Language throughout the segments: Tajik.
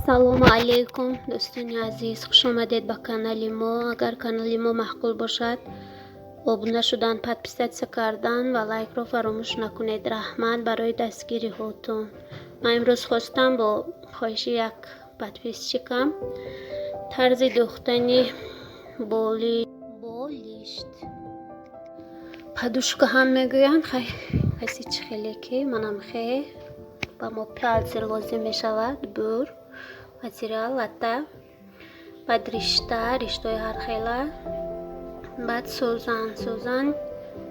Ассалому алайкум, дӯстони азиз, хуш омадед ба канали мо. Агар канали мо маъқул бошад, обуна шудан, подписаться кардан ва лайкро фаромӯш накунед. Раҳмат барои дастгириҳотон. Ман имрӯз хостам бо хоҳиши як подписчикам тарзи дӯхтани болишт. Подушка ҳам мегӯянд, хай каси чӣ хеле ки манам хе ба мо пяльцы лозим мешавад, бур, материал, латта, баъд ришта, риштаҳои ҳархела, баъд сӯзан, сӯзан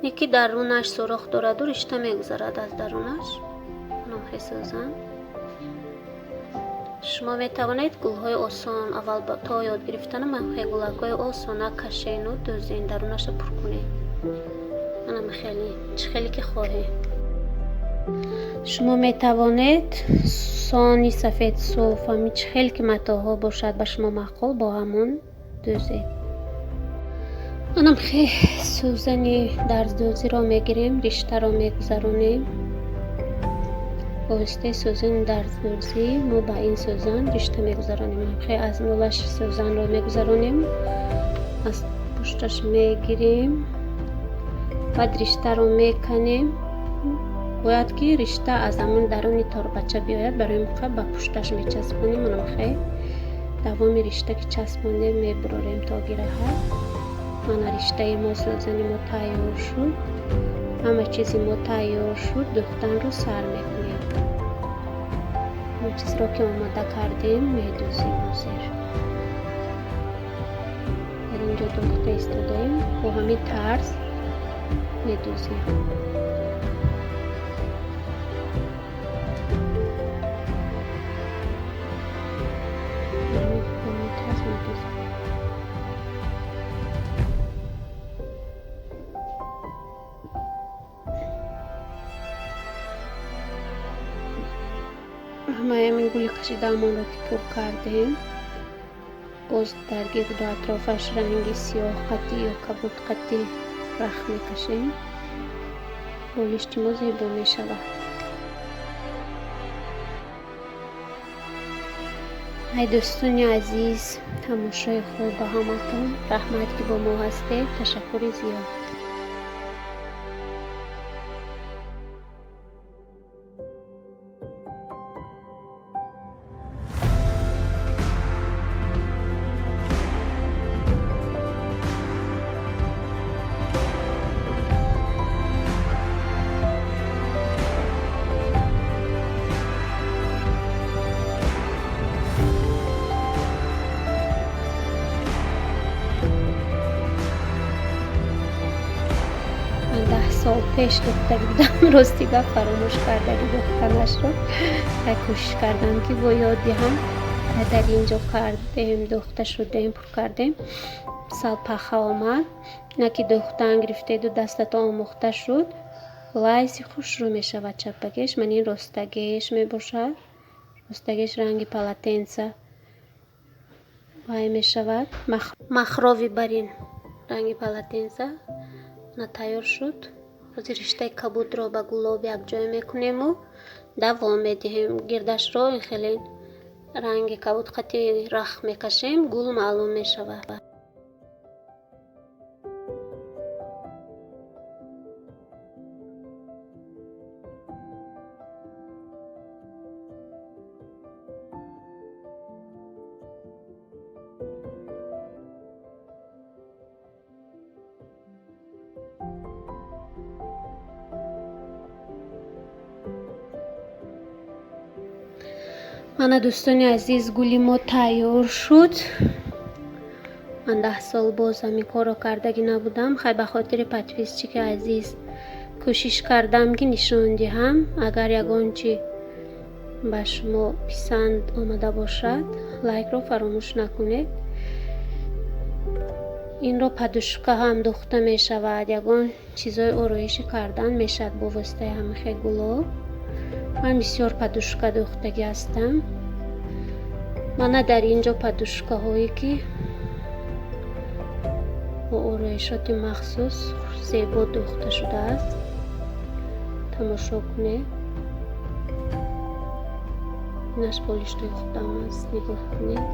не ки дарунаш сурох дораду ришта мегузарад аз дарунаш, манам хе сӯзан. Шумо метавонед гулҳои осон аввал то ёд гирифтана ман хе гулакҳои осона кашену дӯзен, дарунашро пур кунед. Манам хеле чӣ хеле ки хоҳед. Шумо метавонед сони сафед суф, ҳамин чӣ хеле ки матоъҳо бошад ба шумо маъқул, бо ҳамон дӯзед. Манам хе сӯзани дарздӯзиро мегирем, риштаро мегузаронем. Бо воситаи сӯзани дарздӯзӣ мо ба ин сӯзан ришта мегузаронем. Манам хе аз нулаш сӯзанро мегузаронем, аз пушташ мегирем, баъд риштаро меканем. Бояд ки ришта аз ҳамон даруни торбача биёяд, барои муқа ба пушташ мечаспонем. Манам хе давоми ришта ки часпондем мебурорем то гираҳад. Мана риштаи мо, сӯзани мо тайёр шуд. Ҳама чизи мо тайёр шуд, дӯхтанро сар мекунем. Ҳама чизро ки омода кардем медӯзем. Ҳозир дар инҷо дӯхта истодаем, бо ҳамин тарз медӯзем. Ҳамаи ҳамин гули кашидаамонро ки пур кардем, боз дар гирду атрофаш ранги сиёҳ қатӣ ё кабуд қатӣ рах мекашем. Болишти мо зебо мешавад. Ай дӯстони азиз, тамошои хуб ба ҳаматон. Раҳмат ки бо мо ҳастед. Ташаккури зиёд. Ман 10 сол пеш духтари будам, рости гап фаромӯш кардагӣ духтанашро. Хай кӯшиш кардам ки бо ёд диҳам. Дар инҷо кардем, духта шудем, пур кардем. Сал паха омад. На ки духтан гирифтеду дастато омӯхта шуд. Лайси хушрӯ мешавад чаппагеш. Ман ин ростагеш мебошад. Ростагеш ранги полотенца вай мешавад. Махрови барин ранги полотенца. На тайёр шуд. Ҳозир риштаи кабудро ба гулоб якҷоя мекунему давом медиҳем. Гирдашро ин хеле ранги кабуд қати рах мекашем, гул маълум мешавад. Мана дӯстони азиз, гули мо тайёр шуд. Ман 10 сол боз ҳамин корро кардагӣ набудам. Хай ба хотири подписчики азиз кӯшиш кардам ки нишон диҳам. Агар ягон чи ба шумо писанд омада бошад, лайкро фаромӯш накунед. Инро подушка ҳам духта мешавад, ягон чизои ороишӣ кардан мешавад бо воситаи ҳамин хе гуло. Ман бисёр подушка духтагӣ ҳастам. Мана дар инҷо подушкаҳое ки бо ороишоти махсус зебо духта шудааст. Тамошо кунед. Инаш болиштои худам аст, нигоҳ кунед.